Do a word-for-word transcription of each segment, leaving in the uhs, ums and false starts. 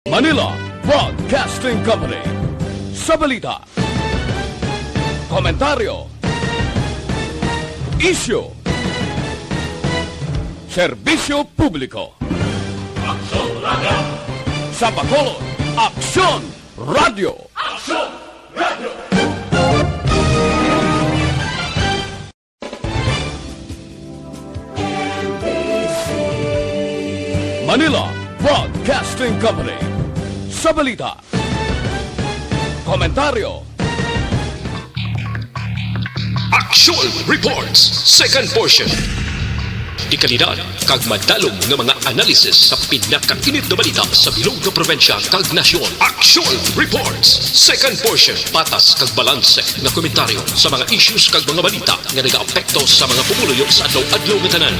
Manila Broadcasting Company. Sa balita, komentaryo, isyu, serbisyo publiko. Aksyon Radio. Sa Bacolod, Aksyon Radio. Aksyon Radio. Manila Broadcasting Company. Sa balita, komentaryo, Action Reports, second portion. Dekalidad kag madalom nga mga analysis sa pinakainit nga balita sa bilog nga probinsya kag nasyon. Action Reports, second portion. Patas kag balanse nga komentaryo sa mga issues kag mga balita nga nagaapekto sa mga pumuluyo sa adlaw-adlaw nga tanan.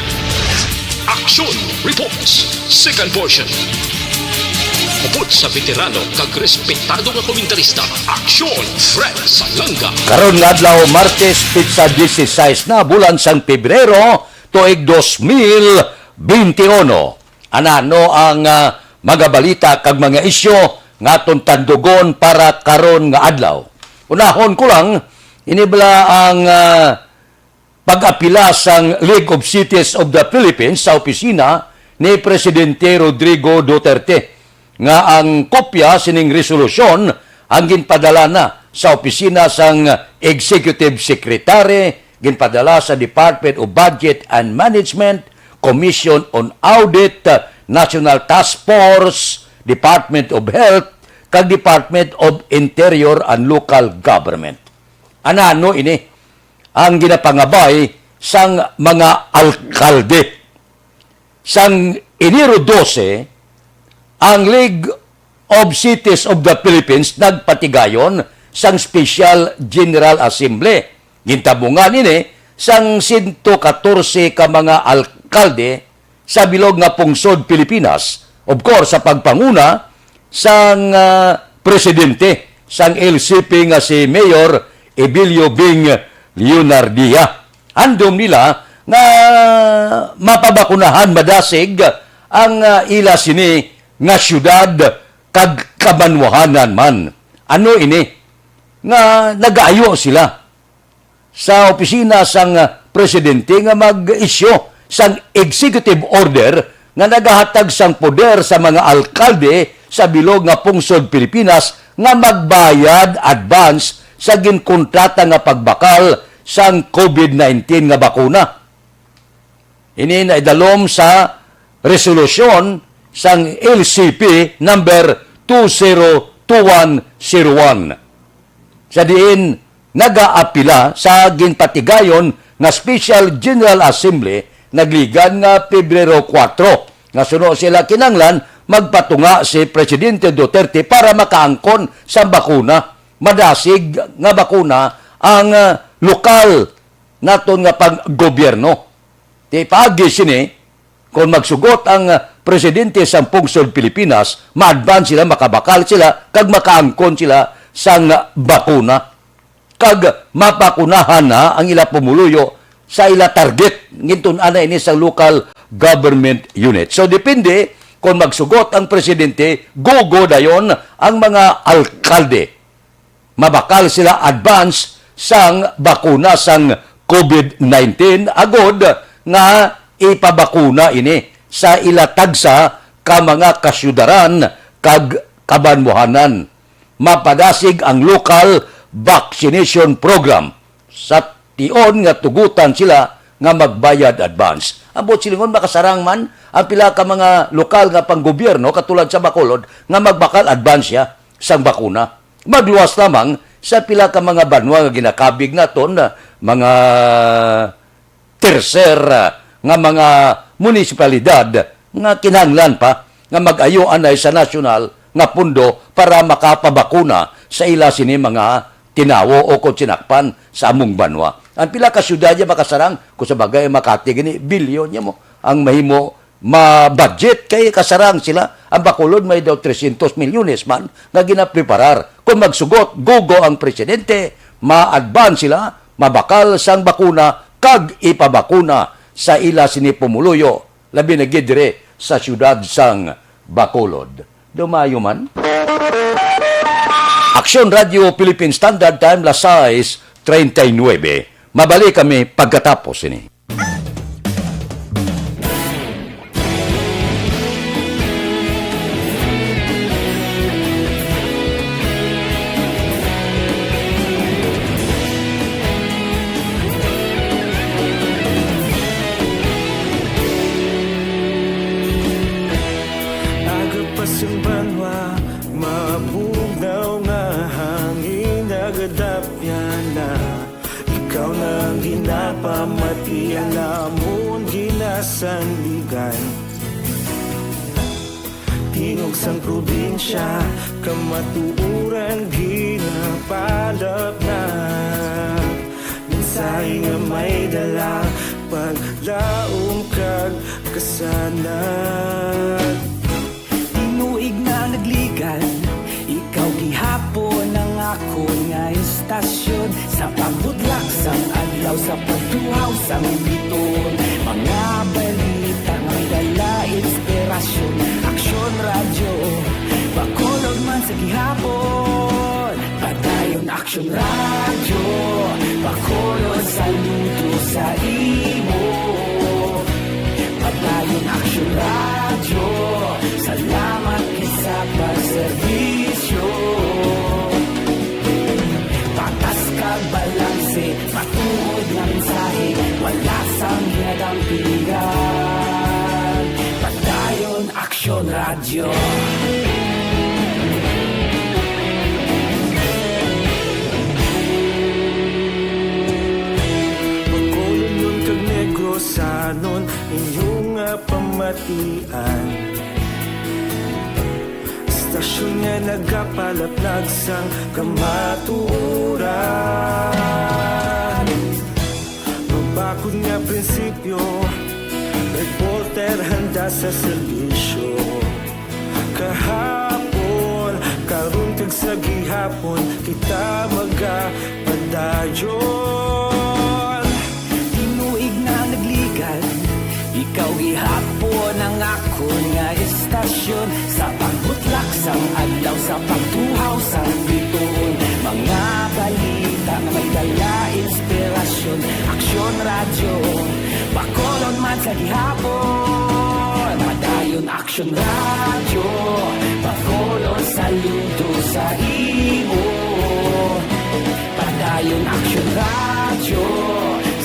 Action Reports, second portion. Upod sa veterano kag respetado nga komentarista, Action Fred Salanga. Karon nga adlaw, Martes, petsa dieciséis na, bulan sang Pebrero, tuig dos mil benti uno. Anano ang, ah, mga balita kag mga isyu nga aton tandugon para karon nga adlaw? Unahon ko lang, ini bala ang, ah, pag-apila sang League of Cities of the Philippines sa opisina ni Presidente Rodrigo Duterte nga ang kopya sining resolusyon ang ginpadala na sa opisina sang Executive Secretary, ginpadala sa Department of Budget and Management, Commission on Audit, National Task Force, Department of Health, kag Department of Interior and Local Government. Anano ini ang ginapangabay sang mga alkalde? Sang Enero dose, ang League of Cities of the Philippines nagpatigayon sang Special General Assembly. Gintabungan ini sang sento katorse ka mga alkalde sa bilog nga pungsod Pilipinas, of course, sa pagpanguna sang, ah, presidente sang L C P nga si Mayor Ebilio Bing Leonardia. Handom nila nga mapabakunahan madasig ang, ah, ila sini nga siyudad kag kabanwahanan man. Ano ini nga nagaayo sila sa opisina sang, ah, presidente nga mag-issue sang executive order nga nagahatag sang poder sa mga alkalde sa bilog nga pungsod Pilipinas nga magbayad advance sa ginkontrata nga pagbakal sang covid nineteen nga bakuna. Ini naidalom sa resolusyon sang L C P number two zero two one zero one, sa diin nagaapila sa ginpatigayon nga Special General Assembly nagligan nga Pebrero kuwatro, nga suno sila kinahanglan magpatunga si Presidente Duterte para makaangkon sa bakuna, madasig nga bakuna ang, ah, lokal naton nga panggobyerno. Ti paagi sini, kon magsugot ang, ah, presidente sang pungsod Pilipinas, ma-advance sila, makabakal sila, kag makaangkon sila sang bakuna. Kag mapakunahan na ang ila pumuluyo sa ila target. Gintun-an na ini sa local government unit. So, depende kon magsugot ang presidente, go-go dayon ang mga alkalde. Mabakal sila advance sang bakuna sang covid nineteen agod nga ipabakuna ini sa ila tagsa ka mga kasyudaran kag kabanwahanan. Mapadasig ang local vaccination program sa tion nga tugutan sila nga magbayad advance. Ang buot silingon, makasarang man ang pila ka mga lokal nga panggobyerno, katulad sa Bacolod, nga magbakal advance siya sang bakuna. Magluwas lamang sa pila ka mga banwa nga ginakabig naton, mga terser, ah, nga mga munisipalidad nga kinahanglan pa nga mag-ayo anay sa nasyonal nga pundo para makapabakuna sa ila sini mga tinawo o kon sinakpan sa among banwa. Ang pila ka syudad niya makasarang, kung sa bagay, Makati gani, bilyon niya mo ang mahimo ma-budget kay kasarang sila. Ang Bacolod may daw trescientos milyones man nga ginapreparar. Kung magsugot, gugo ang presidente, ma-advance sila, mabakal sang bakuna kag ipabakuna sa ila sini pumuluyo, labi na gid diri sa siyudad sang Bacolod. Dumayo man. Aksyon Radio Philippine Standard Time, las sais treinta y nueve. Mabalik kami pagkatapos ini. Aga pa sing banwa, mabugnaw nga hangin, nagadapyan na. Ikaw na ang ginapamati, ang amon ginasandigan. Tingog sang probinsya, kamatuoran ginapalapnap. Mensahe nga may dala, paglaom kag kasanag. Tinuig na nagligan, ikaw gihapon ang akon nga istasyon. Sa pagbutlak sang adlaw, sa pagtuhaw sang bituon, mga balita nga may dala inspirasyon. Aksyon Radyo, Bacolod man sa gihapon. Padayon Aksyon Radyo, Bacolod, saludo sa imo. Padayon Aksyon Radyo, salamat gid sa pagserbisyo. Patas kag balanse, matuod nga mensahe, wala sang ginadampigan. Padayon Aksyon Radyo. Bacolodnon kag Negrosanon, inyo nga pamatian. Istasyon nga nagapalaplag sang kamatuoran. Mabakod nga prinsipyo, reporter handa sa serbisyo. Kahapon, karon kag sa gihapon, kita magapadayon. Tinuig na nagligan, ikaw gihapon ang akon nga istasyon. Sa pagbutlak sang adlaw, sa pagtuhaw sang bituon, mga balita nga may dala inspirasyon. Aksyon Radyo, Bacolod man sa gihapon. Padayon Aksyon Radyo, Bacolod, saludo sa imo. Padayon Aksyon Radyo,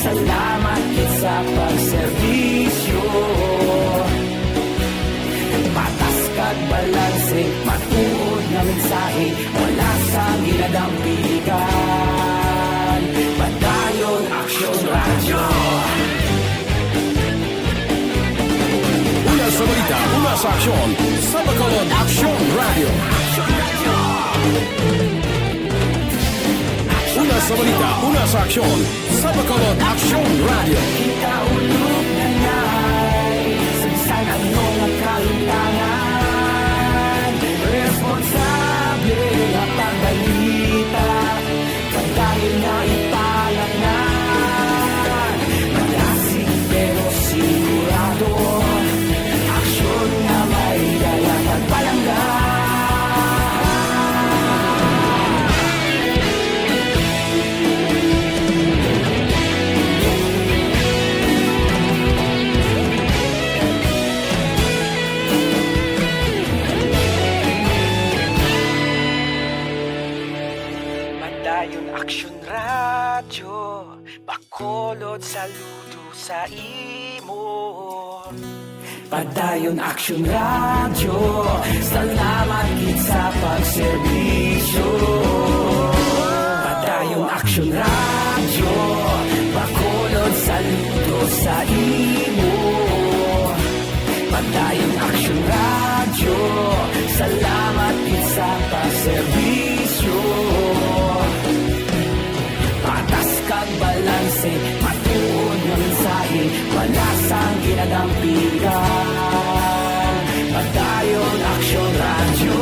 salamat gid sa pagserbisyo. Patas kag balanse, matuod nga mensahe, wala sang ginadampigan. Padayon Aksyon Radyo. Una sa balita, una sa aksyon, sa Bacolod Aksyon Radyo. Una sa balita, una sa aksyon, sa Bacolod Aksyon Radyo. Kita ulog na ngay, sa bisan ano nga kahimtangan, responsable nga pagbalita. Padayon nga ipalapngan, malasig pero sigurado, aksyon nga may dala pagpalangga. Padayon Aksyon Radyo, Bacolod, saludo sa imo. Padayon Aksyon Radyo, salamat gid sa pagserbisyo. Padayon Aksyon Radyo, Bacolod, saludo sa imo. Padayon Aksyon Radyo, salamat gid sa pagserbisyo. Patas kag balanse, matuod nga mensahe, wala sang ginadampigan. Padayon Aksyon Radyo.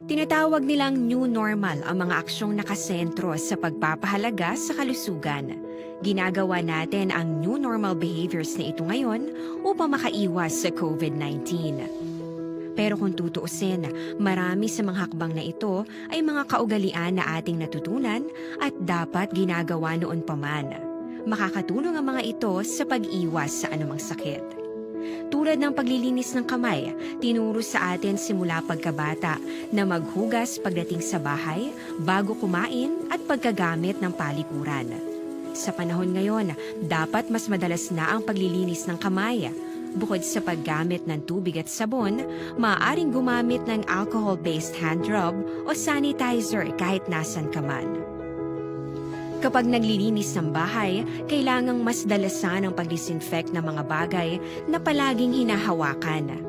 Tinatawag nilang new normal ang mga aksyong nakasentro sa pagpapahalaga sa kalusugan. Ginagawa natin ang new normal behaviors na ito ngayon upang makaiwas sa COVID nineteen. Pero kung tutuusin, marami sa mga hakbang na ito ay mga kaugalian na ating natutunan at dapat ginagawa noon pa man. Makakatulong ang mga ito sa pag-iwas sa anumang sakit. Tulad ng paglilinis ng kamay, tinuro sa atin simula pagkabata na maghugas pagdating sa bahay, bago kumain, at pagkagamit ng palikuran. Sa panahon ngayon, dapat mas madalas na ang paglilinis ng kamay. Bukod sa paggamit ng tubig at sabon, maaaring gumamit ng alcohol-based hand rub o sanitizer kahit nasan ka man. Kapag naglilinis ng bahay, kailangang mas dalasan ang pag-disinfect ng mga bagay na palaging hinahawakan.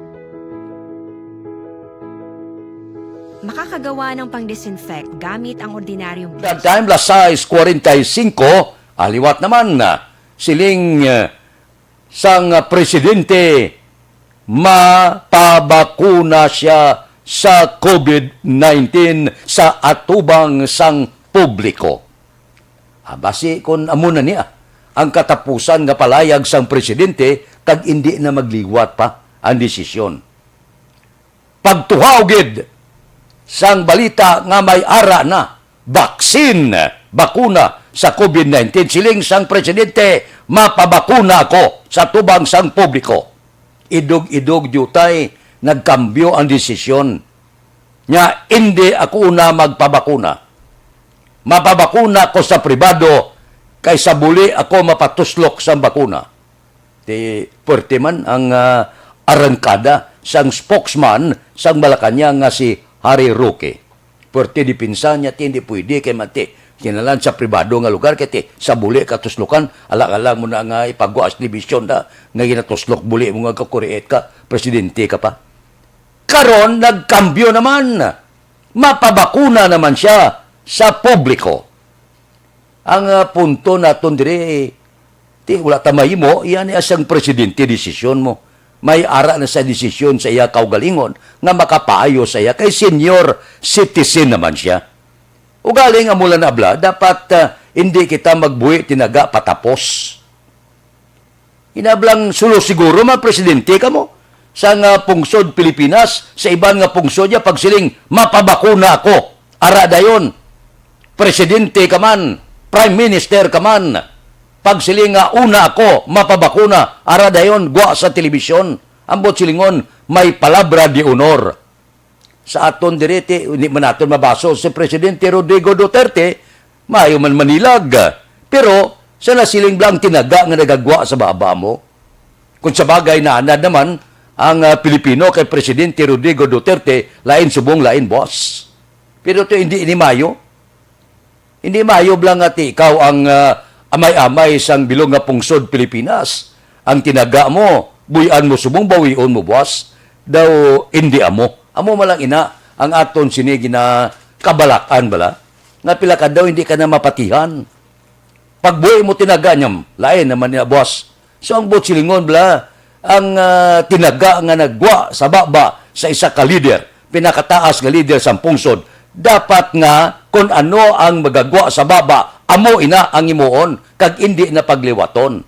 Makakagawa ng pang-disinfect gamit ang ordinaryong brush. Time, las sais cuarenta y cinco, aliwat naman, siling, eh, sang presidente, mapabakuna siya sa COVID nineteen sa atubang sang publiko. Ah, basi kun amo na niya ang katapusan nga palayag sang presidente kag indi na magliwat pa ang desisyon. Pagtuhaw gid sang balita nga may ara na vaccine, bakuna sa COVID nineteen, siling sang presidente, "Mapabakuna ako sa tubang sang publiko." Idog-idog diutay nagkambyo ang desisyon. Nya, indi ako una magpabakuna. Mapabakuna ko sa pribado kay sa buli ako mapatuslok sang bakuna. Ti puwerte man ang, ah, arangkada sang spokesman sang Malacañang nga si Harry Roque. Puwerte depensa niya, ti hindi pwede kay mati kinalan sa pribado nga lugar kay ti sa buli katuslokan, ala-ala mo na nga ipagwa sa telebisyon da nga ginatuslok buli mo nga kakuriit ka, presidente ka pa. Karon nagkambyo naman. Mapabakuna naman siya sa publiko. Ang, ah, punto naton diri, ti wala ta mahimo, iya ni asang presidente desisyon mo. May ara na sa desisyon sa iya kaugalingon nga makapaayo sa iya kay senior citizen naman siya. Ugaling amo lang na abla, dapat, ah, hindi kita magbuhi tinaga patapos. Inablang sulo siguro man presidente kamo sa nga pungsod Pilipinas, sa iban nga pungsod niya pagsiling, "Mapabakuna ako." Ara dayon, presidente ka man, prime minister ka man, pagsiling nga, "Una ako mapabakuna." Ara dayon, gwa sa telebisyon. Ambot silingon, may palabra de honor. Sa aton diri, ti, hindi man naton mabaso si Presidente Rodrigo Duterte, maayo man manilag. Pero sa nasiling bala ang tinaga nga nagagwa sa baba mo. Kung sa bagay, naanad naman ang, ah, Pilipino kay Presidente Rodrigo Duterte, lain subong, lain boss. Pero to hindi ini mayo. Hindi maayo bala nga ti ikaw ang, ah, amay-amay sang bilog nga pungsod Pilipinas. Ang tinaga mo, buy-an mo subong, bawion mo buas. Daw indi amo. Amo man lang ina ang aton sini ginakabalak-an bala. Nga pila ka daw hindi ka na mapatihan. Pagbuhi mo tinaga niya, lain naman niya buas. So, ang buot silingon, bala, ang, ah, tinaga nga naggwa sa baba sa isa ka lider, pinakataas nga lider sang pungsod, dapat nga kon ano ang magagwa sa baba, amo ina ang himuon, kag indi na pagliwaton.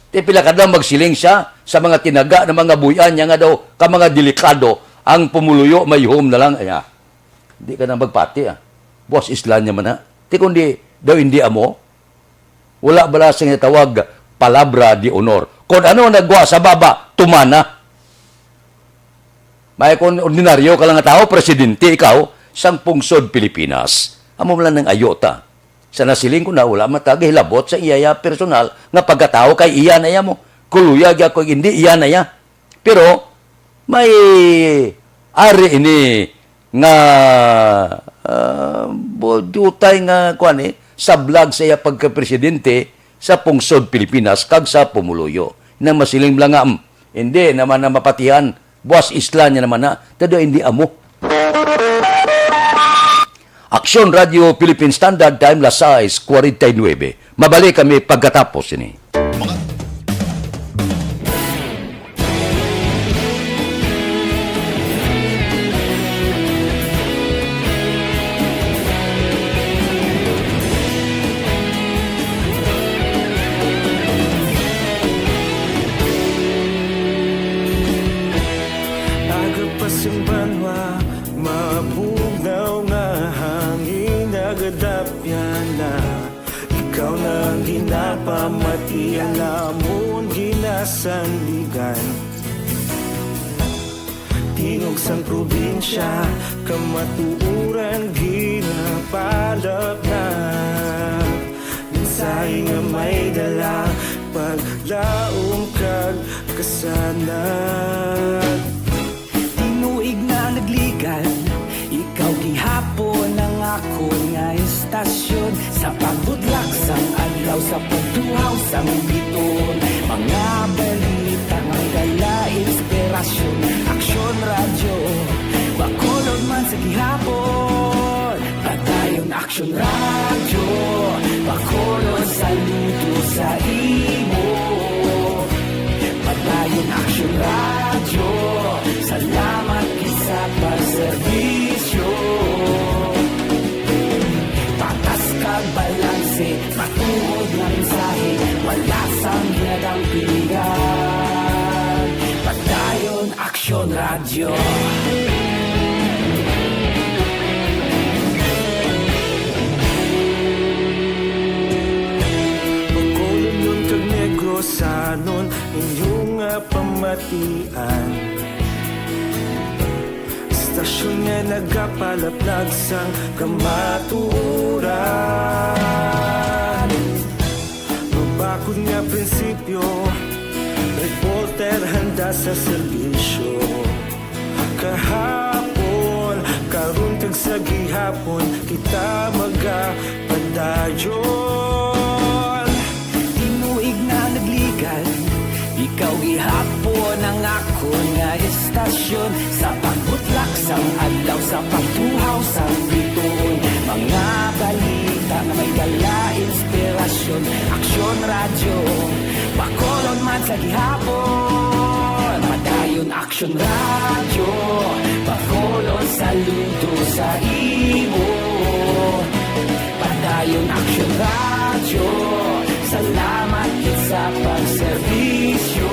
Ti pila ka daw magsiling siya sa mga tinaga na mga buy-an niya nga daw ka mga delikado ang pumuluyo, mayhom na lang. Aya, di ka na magpati, ah. Boss, islan niya man, ha? Ti kundi daw hindi amo, wala bala sing tawag palabra de honor. Kon ano nagwa sa baba, tumana. May kon ordinaryo ka lang nga tawo, presidente ikaw sang pungsod Pilipinas. Amo man lang ang ayo ta. Sa nasiling ko na, wala man ta gahilabot sa iya personal nga pagkatawo kay iya na iya mo. Kuluya gyud ko, hindi iya na iya. Pero may ari ini nga, ah, bu-, diutay nga, kuwan, eh, sablag sa iya pagkapresidente sa pungsod Pilipinas kag sa pumuluyo. Nang masiling lang nga, "Mm, hindi naman na mapatihan, buwas isla niya naman na, tado hindi amo." Aksyon Radio Philippine Standard Time, las sais cuarenta y nueve. Mabalik kami pagkatapos ini. Mga na, ikaw na ang ginapamati, ang amon ginasandigan. Tingog sang probinsya, kamatuoran ginapalapnag. Mensahe nga may dala, paglaom kag kasanag. Tinuig na nagligan, ikaw gihapon ang akon nga estasyon. Sa pagbudlak sang adlaw, sa pagtuhaw sang biton, mga balita nga may dala inspirasyon. Aksyon Radyo, Bacolod man sa gihapon. Padayon Aksyon Radyo, Bacolod, saludo sa imo. Padayon Aksyon Radyo, salamat gid sa pagserbisyo. Patas kag balanse, matuod nga mensahe, wala sang ginadampigan. Padayon Aksyon Radyo. Bacolodnon kag Negrosanon, inyo nga pamatian. Estasyon nga nagapalaplag sang kamatuoran. Mabakod nga prinsipyo, reporter handa sa serbisyo. Kahapon, karon kag sa gihapon, kita magapadayon. Tinuig na nagligan, ikaw gihapon ang akon nga estasyon. Sa pagbutlak sang adlaw, sa pagtuhaw sang bituon, mga balita nga may dala inspirasyon. Aksyon Radyo, Bacolod man sa gihapon. Padayon Aksyon Radyo, Bacolod, saludo sa imo. Padayon Aksyon Radyo, salamat gid sa pagserbisyo.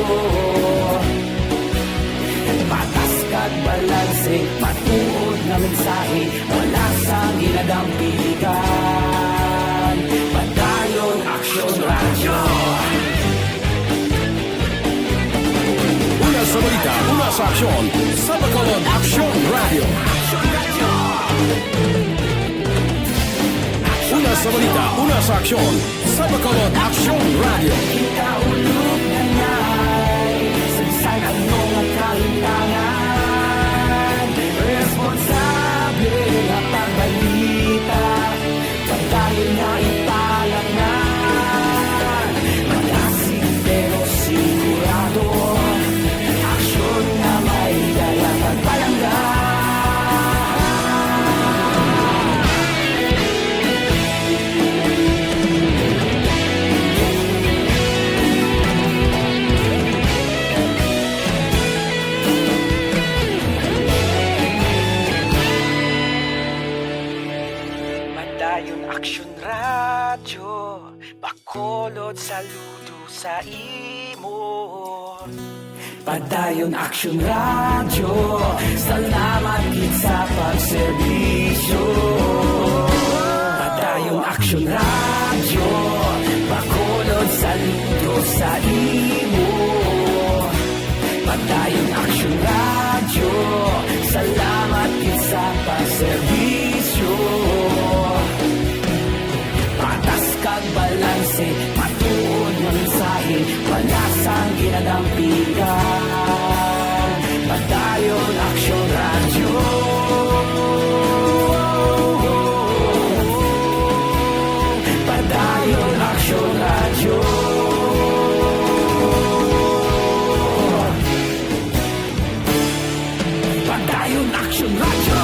Patas kag balanse, matuod nga mensahe, wala sang ginadampigan. Padayon Aksyon Radyo. Una sa balita, una sa aksyon, sa Bacolod Aksyon Radyo. Una sa balita, una sa aksyon, sa Bacolod Aksyon Radyo. Kita ulog na nay, sa bisan ano nga kahintangan, responsable nga pagbalita. Padayon nga ipalapngan, malasig pero sigurado. Aksyon nga may dala kag palangga. Padayon Aksyon Radyo, Bacolod, saludo sa imo. Padayon Aksyon Radyo, salamat gid sa pagserbisyo. Padayon Aksyon Radyo, Bacolod, saludo sa imo. Padayon Aksyon Radyo, salamat gid sa pagserbisyo. Patas kag balanse, matuod nga mensahe, wala sang ginadampigan. Padayon Aksyon Radyo. Padayon Aksyon Radyo. Padayon Aksyon Radyo.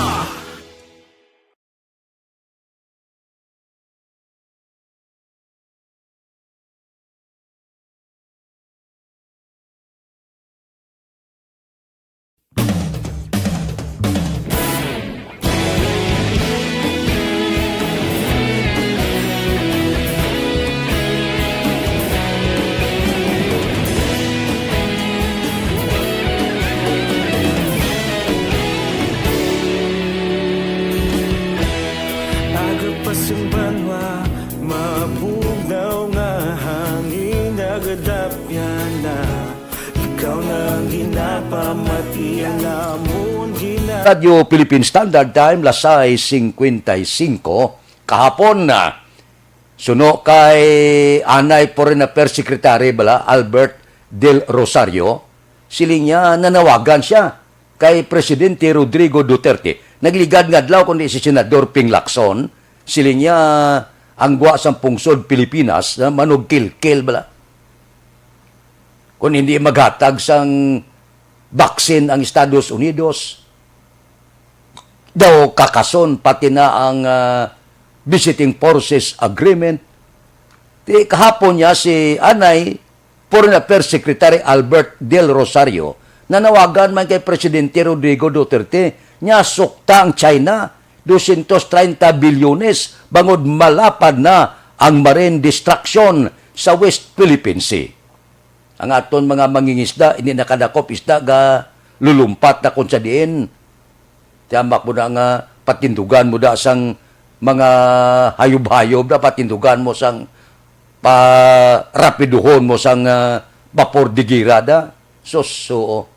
Pamati ang namon gina- Radyo Philippine Standard Time, las sais cincuenta y cinco. Kahapon na, suno kay anay Foreign Affairs Secretary bala, Albert Del Rosario, siling niya nanawagan siya kay Presidente Rodrigo Duterte. Nagligad nga adlaw, kundi si Senador Ping Lacson, siling niya ang gwa sang pungsod Pilipinas na manugkilkil bala. Kung hindi maghatag sang vaccine ang Estados Unidos, daw kakason pati na ang, ah, Visiting Forces Agreement. Di kahapon niya si anay Foreign Affairs Secretary Albert Del Rosario nanawagan man kay Presidente Rodrigo Duterte niya sukta ang China, dosyentos treinta bilyones, bangod malapad na ang marine destruction sa West Philippine Sea. Ang aton mga mangingisda, hindi nakadakop isda, ga lulumpat na kung sa diin. Tiyamak mo na nga patindugan mo da sang mga hayop-hayop da, patindugan mo sang parapiduhon mo sang, ah, bapor de gira da. Sus, oo.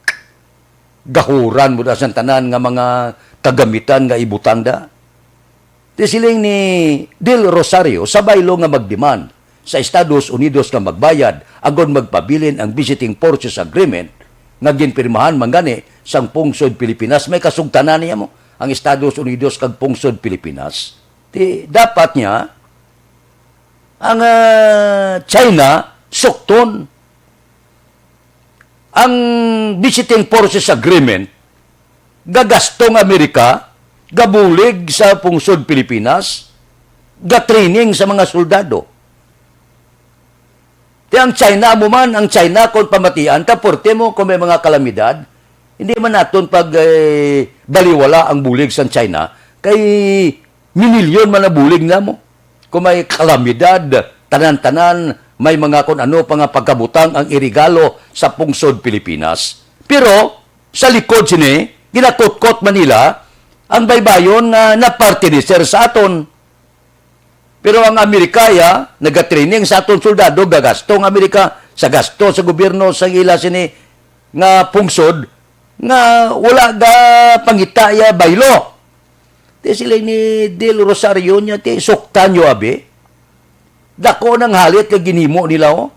Gahuran mo da sang tanan nga mga kagamitan nga ibutang da. Di siling ni Del Rosario, sa baylo nga magdemand sa Estados Unidos nga magbayad agod magpabilin ang Visiting Forces Agreement nga ginpirmahan man gani sang pungsod Pilipinas, may kasugtanan niya mo ang Estados Unidos kag pungsod Pilipinas. Di dapat niya ang, ah, China sukton ang Visiting Forces Agreement, gagasto ang Amerika, gabulig sa pungsod Pilipinas, gatraining sa mga soldado. Ti ang China, amo man, ang China, kung pamatian ta, porte mo kung may mga kalamidad, hindi man naton pag, eh, baliwala ang bulig sa China, kay minilyon man ang bulig namo. Kung may kalamidad, tanan-tanan, may mga kun ano pa nga pagkabutang ang irigalo sa pungsod Pilipinas. Pero, sa likod sini, ginakutkot man nila ang baybayon nga napartiniser sa aton. Pero ang Amerika, ya, nagatraining sa aton soldado, gagasto ang Amerika sa gasto sa gobyerno sa ila sini nga pungsod nga wala ga pangita ya baylo. Ti sila ni Del Rosario niya, ti suktan niyo, abi. Dako nang halit nga ginhimo nila, oh.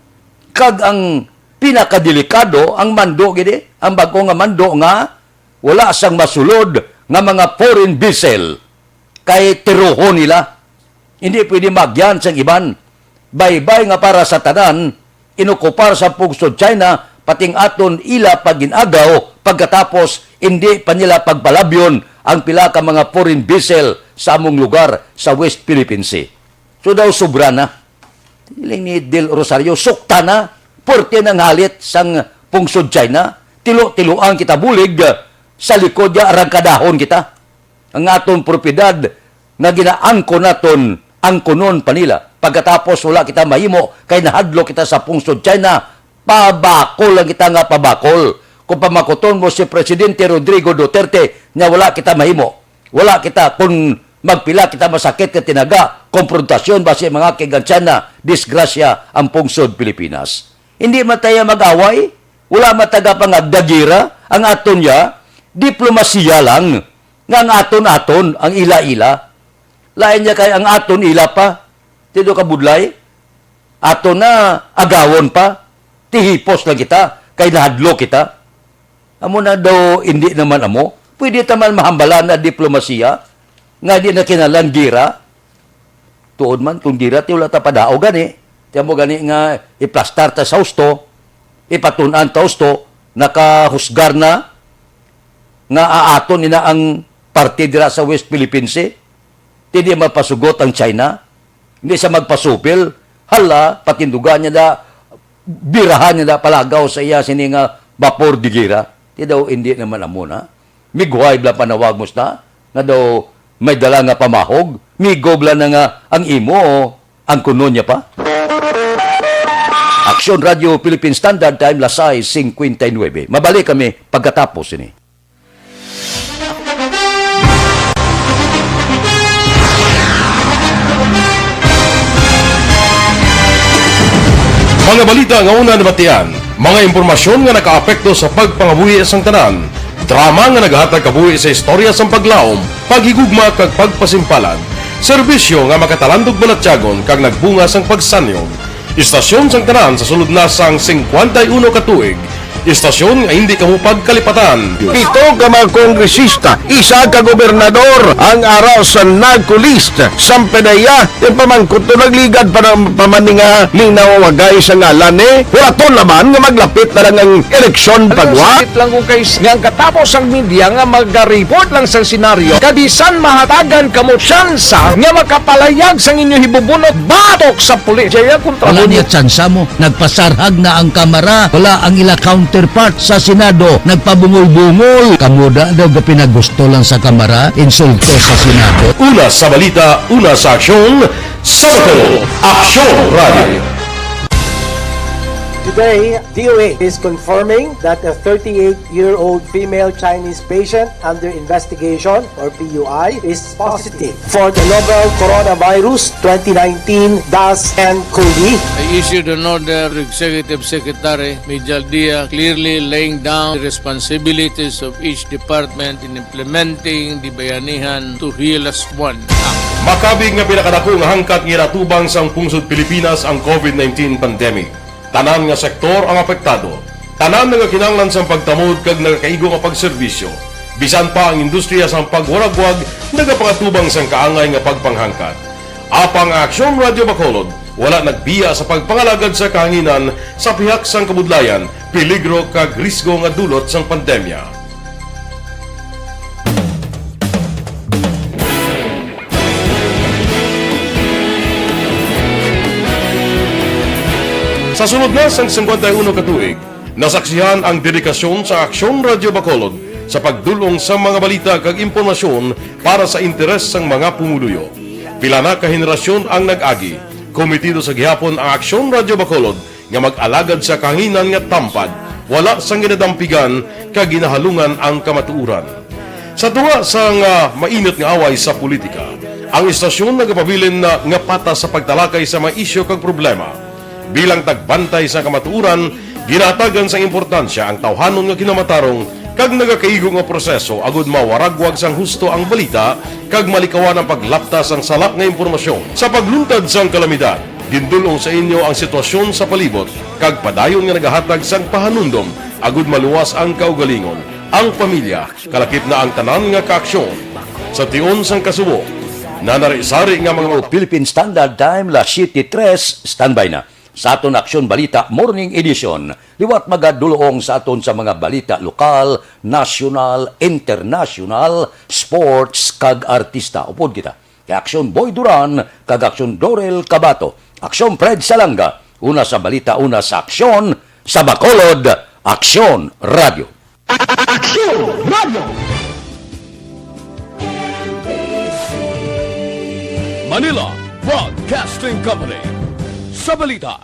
Kag ang pinakadelikado, ang mando gid, eh. Ang bag-o nga mando nga wala sang masulod nga mga foreign vessel kay tirohon nila. Hindi pwede magyan sang iban. Baybay nga para sa tanan, inokupar sa pungsod China, pati ang aton ila pag-inagaw, pagkatapos hindi pa nila pagpalabyon ang pila ka mga foreign vessel sa among lugar sa West Philippine Sea. So daw sobra na. Siling ni Del Rosario, sukta na, porte nang halit sang pungsod China, tilo-tiloan kita bulig, sa likod niya arangkadahon kita. Ang aton propiedad nga ginaangkon naton, angkonon pa nila. Pagkatapos wala kita mahimo kay nahadlok kita sa pungsod China, pabakol lang kita nga pabakol. Kung pamakuton mo si Presidente Rodrigo Duterte nga wala kita mahimo, wala kita, kung magpila kita masakit nga tinaga, komprontasyon ba si mga kigantiyan na disgrasya ang pungsod Pilipinas. Hindi man tayo mag-away, wala man taga pangagdagira ang aton ya, diplomasiya lang nga ang aton-aton, ang ila-ila. Lain niya kay ang aton ila pa, tido ka budlay, aton na agawon pa, tihipos lang kita, kay nahadlok kita. Amo na daw, hindi naman amo. Pwede ta man mahambalan na diplomasiya nga di na kinahanglan gira. Tuod man, kung gira, ti wala ta padaog gani. Ti amo gani nga iplastar ta sa husto, ipatun-an ta husto, nakahusgar na nga aaton ina ang parte dira sa West Philippine Sea. Ti di mapasugot ang China. Hindi siya magpasupil. Hala, patindugan niya na, birahan niya na, palagaw sa iya sini nga bapor de gira. Ti daw, hindi naman amo na. Migway bala panawag mo sa nga daw may dala nga pamahog. Migo bala na nga ang imo, ang kuno niya pa. Aksyon Radio Philippine Standard Time, las sais cincuenta y nueve. Mabalik kami pagkatapos ini. Mga balita nga una nabatian. Mga impormasyon nga nakaapekto sa pagpangabuhi sang tanan. Drama nga naghatag kabuhi sa istorya sang paglaom, paghigugma, kag pagpasimpalan. Serbisyo nga makatalandog balatyagon kag nagbunga sang pagsanyog. Istasyon sang tanan sa sulod na sang singkwenta y uno ka tuig. Istasyon nga hindi kamo pagkalipatan. Pito ka mga kongresista, isa ka gobernador ang ara sa NARCO list. Sampanaya, yung pamangkot to nagligad pa ng pamaninga linaw wagay sa ngalan ni Huraton naman nga maglapit na lang ang eleksyon pagwa. Sakit lang kung kay nga ang katapos ang media nga magareport lang sa senaryo, kabisan mahatagan kamo tsansa nga makapalayag sang inyo hibubunot batok sa pulis. Jaya kontra Wala niya tsansa mo. Nagpasarhag na ang Kamara. Wala ang ila counterpart sa Senado. Nagpabungol-bungol. Kamo da daw gapinagusto lang sa Kamara. Insulto sa Senado. Una sa balita, una sa aksyon, sa Bacolod, Aksyon Radio. Today, D O H is confirming that a thirty-eight-year-old female Chinese patient under investigation, or P U I, is positive for the novel coronavirus twenty nineteen dash N cov. I issued an order to Executive Secretary Mijal Dia, clearly laying down the responsibilities of each department in implementing the Bayanihan to Heal Us One Act. Makabig nga pinakadako nga hangkat nga ginatubang sang pungsod Pilipinas ang covid nineteen pandemic. Tanan nga sektor ang apektado. Tanan nagakinahanglan sang pagtamod kag nagakaigo nga pagserbisyo. Bisan pa ang industriya sang pagwaragwag nagapangatubang sang kaangay nga pagpanghangkat. Apang ang Aksyon Radio Bacolod wala nagbiya sa pagpangalagad sa kahanginan sa pihak sang kabudlayan, peligro kag risgo nga dulot sang pandemya. Sa sulod na sang singkwenta y uno ka tuig, nasaksihan ang dedikasyon sa Aksyon Radio Bacolod sa pagdul-ong sa mga balita kag impormasyon para sa interes sang mga pumuluyo. Pila na ka henerasyon ang nag-agi, kometido sa gihapon ang Aksyon Radio Bacolod nga mag-alagad sa kahanginan nga tampad, wala sang ginadampigan kag ginahalungan ang kamatuoran. Sa tunga sang, ah, mainit nga away sa politika, ang istasyon nagapabilin na nga patas sa pagtalakay sa mga isyu kag problema. Bilang tagbantay sa kamatuoran, ginahatagan sang importansya ang tawhanon nga kinamatarong kag nagakaigo nga proseso agud mawaragwag sang husto ang balita kag malikawan ang paglapta sang sala nga impormasyon. Sa pagluntad sang kalamidad, gindul-ong sa inyo ang sitwasyon sa palibot kag padayon nga nagahatag sang pahanumdom agud maluwas ang kaugalingon, ang pamilya, kalakip na ang tanan nga kaaksyon. Sa tion sang kasubo, nanari-sari nga mga Philippine Standard Time, las siete tres, standby na sa aton Aksyon Balita Morning Edition. Liwat magadul-ong sa aton sa mga balita lokal, nasyonal, internasyonal, sports, kag artista. Upod kita kay Aksyon Boy Duran kag Aksyon Dorel Cabato. Aksyon Fred Salanga, una sa balita, una sa aksyon, sa Bacolod, Aksyon Radio. Aksyon Radio. Manila Broadcasting Company. Sa balita,